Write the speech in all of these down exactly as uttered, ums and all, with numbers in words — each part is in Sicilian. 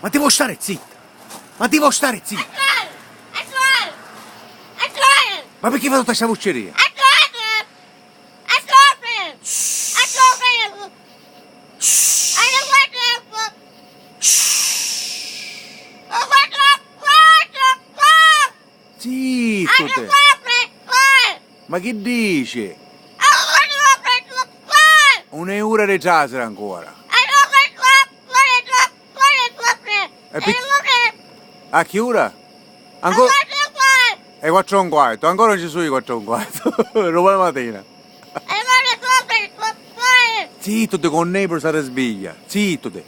Ma ti vuoi stare zitta? Ma ti vuoi stare zitta? Ma perché fai tutta sta vucceria? Zittu te! Ma chi dici? Un'è ura di trasiri ancora. E pi... A chi ura? Ancora? E quattro e un quarto, ancora non ci sono i quattro e un quarto. Domani mattina. Zittu te, con neighbor s'arrisbiglia. Zittu te.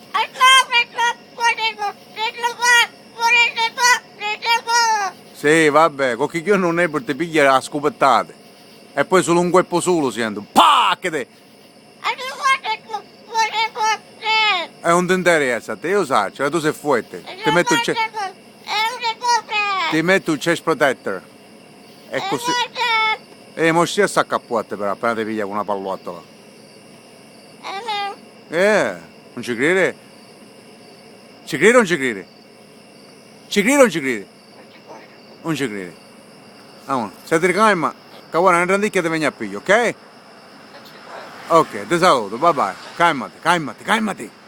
Sì, vabbè, qualche giorno un neighbor ti piglia a scupettate. E poi solo un colpo solo sento. Pah! Che te... E non ti interessa, te, io saccio, tu sei fuerte. Ti metto il ce-, ti metto il chest protector. E così. Eh, mo stia sta cappotta però, appena ti piglia con una pallottola. Eh, non ci crede? Ci crede o non ci crede? Ci crede o non ci crede? Non ci crede. Allora, stai calma, che ora una ranticchia ti vegna a piglio, ok? Ok, ti saluto, bye bye. Calmati, calmati, calmati.